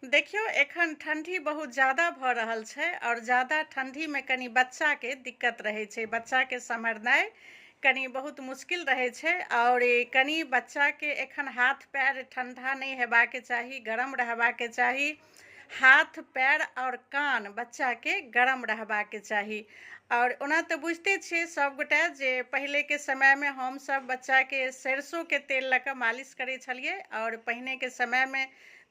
देखियौ, एखन ठण्डी बहुत ज्यादा भऽ रहल छै आओर ज्यादा ठण्डीमे कनि बच्चाके दिक्कत रहै छै। बच्चाके सम्हारनाइ कनि बहुत मुश्किल रहै छै आओर कनि बच्चाके एखन हाथ पैर ठण्डा नहि हेबाके चाही, गरम रहबाके चाही। हाथ पैर आओर कान बच्चाके गरम रहबाके चाही। आओर ओना तऽ बुझिते छियै सभगोटे जे पहिलेके समयमे हमसभ बच्चाके सरिसोके तेल लऽ कऽ मालिश करै छलियै आओर पहिनेके समयमे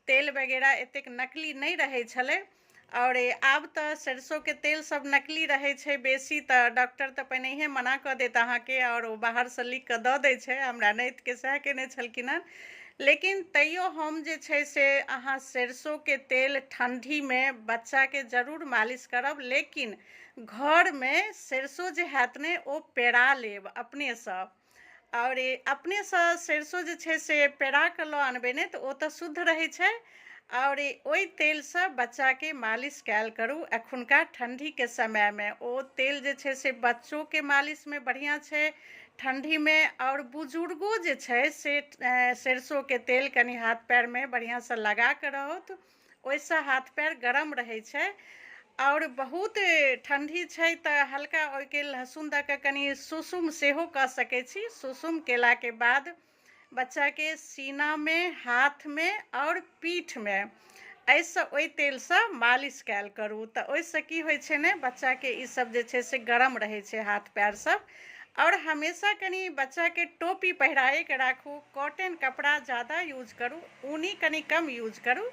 तेल वगैरह एतेक नकली नहि रहै छलै। आओर आब तऽ सरिसोके तेल सब नकली रहै छै बेसी, तऽ डॉक्टर तऽ पहिनहिए मना कऽ देत अहाँके आओर ओ बाहरसँ लिख कऽ दऽ दै छै। हमरा नैतके सएह केने छलखिन हँ। लेकिन तैयो हम जे छै से अहाँ सरिसोके तेल ठण्डीमे बच्चाके जरूर मालिश करब, लेकिन घरमे सरिसो जे हैत ने ओ पेरा लेब अपनेसँ। आओर अपनेसँ सरिसो जे छै से पेरा कऽ लऽ अनबै ने तऽ ओ तऽ शुद्ध रहै छै। आओर ओहि तेलसँ बच्चाके मालिश कयल करू एखुनका ठण्डीके समयमे। ओ तेल जे छै से बच्चोके मालिशमे बढ़िआँ छै ठण्डीमे, आओर बुजुर्गो जे छै से सरिसोके तेल कनि हाथ पएरमे बढ़िआँसँ लगा कऽ रहथु, ओहिसँ हाथ पएर गरम रहै छै। आओर बहुत ठण्डी छै तऽ हल्का ओहिके लहसुन दऽ कऽ कनि सुसुम सेहो कऽ सकै छी। सुसुम केलाके बाद बच्चाके सीनामे, हाथमे आओर पीठमे एहिसँ ओहि तेलसँ मालिश कयल करू, तऽ ओहिसँ की होइ छै ने बच्चाके ईसब जे छै से गरम रहै छै हाथ पएर सब। आओर हमेशा कनि बच्चाके टोपी पहिराएके राखू, कॉटन कपड़ा जादा यूज करू, ऊनी कनि कम यूज करू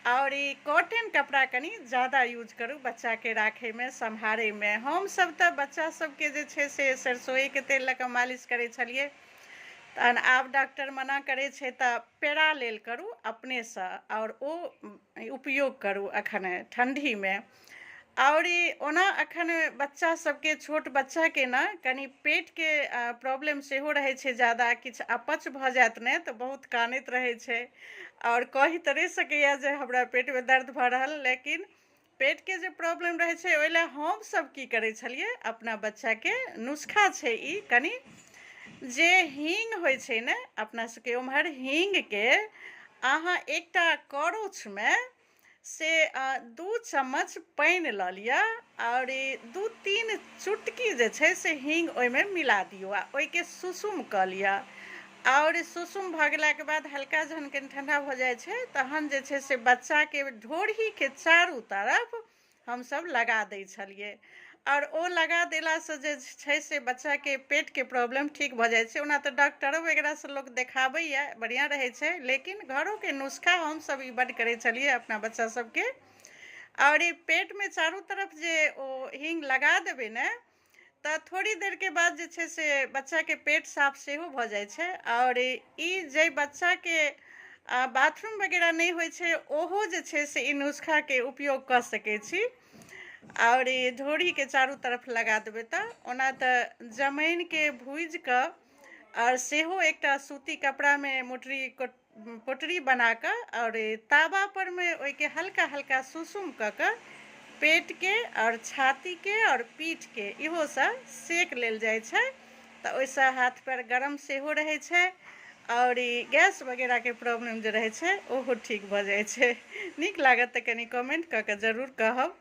आओर ई कॉटन कपड़ा कनि जादा यूज करू बच्चाके राखैमे, सम्हारैमे। हमसब तऽ बच्चा सबके जे छै से सरिसोएके तेल लऽ कऽ मालिश करै छलियै, तहन आब डॉक्टर मना करै छै तऽ पेरा लेल करू अपनेसँ आओर ओ उपयोग करू एखन ठण्डीमे। आओर ई ओना एखन बच्चा सबके, छोट बच्चाके ने कनि पेटके प्रॉब्लम सेहो रहै छै जादा, किछु अपच भऽ जायत ने तऽ बहुत कानैत रहै छै आओर कहि तऽ नहि सकैए जे हमरा पेटमे दर्द भऽ रहल, लेकिन पेटके जे प्रॉब्लम रहै छै ओहि लए हमसब की करै छलियै अपना बच्चाके, नुस्खा छै ई कनि, जे हींग होइ छै ने अपना सबके ओम्हर, हींगके अहाँ एकटा करछुमे से 2 चम्मच पानि लऽ लिअ आओर 2-3 चुटकी जे छै से हींग ओहिमे मिला दियौ आ ओहिके सुसुम कऽ लिअ। आओर सुसुम भऽ गेलाके बाद हल्का जहन कनि ठण्डा भऽ जाइ छै तहन जे छै से बच्चाके ढोरहीके चारू तरफ हमसब लगा दै छलियै आओर ओ लगा देलासँ जे छै से बच्चाके पेटके प्रॉब्लम ठीक भऽ जाइ छै। ओना तऽ डॉक्टरो वगैरहसँ लोक देखाबैए, बढ़िआँ रहै छै, लेकिन घरोके नुस्खा हमसब ई बड्ड करै छलियै अपना बच्चा सबके। आओर ई पेटमे चारू तरफ जे ओ हींग लगा देबै ने तऽ थोड़ी देरके बाद जे छै से बच्चाके पेट साफ सेहो भऽ जाइ छै। आओर ई जाहि बच्चाके बाथरूम वगैरह नहि होइ छै ओहो जे छै से ई नुस्खाके उपयोग कऽ सकै छी। आओर ई ढोरीके चारू तरफ लगा देबै तऽ ओना तऽ जमाइनके भूजि कऽ आओर सेहो एकटा सूती कपड़ामे मोटरी पोटरी बना कऽ आओर तावा परमे ओहिके हल्का हल्का सुसुम कऽ कऽ पेटके आओर छातीके आओर पीठके इहोसँ सेक लेल जाइ छै, तऽ ओहिसँ हाथ पैर गरम सेहो रहै छै आओर ई गैस वगैरहके प्रॉब्लम जे रहै छै ओहो ठीक भऽ जाइ छै। नीक लागत तऽ कनि कमेन्ट कऽ कऽ जरूर कहब।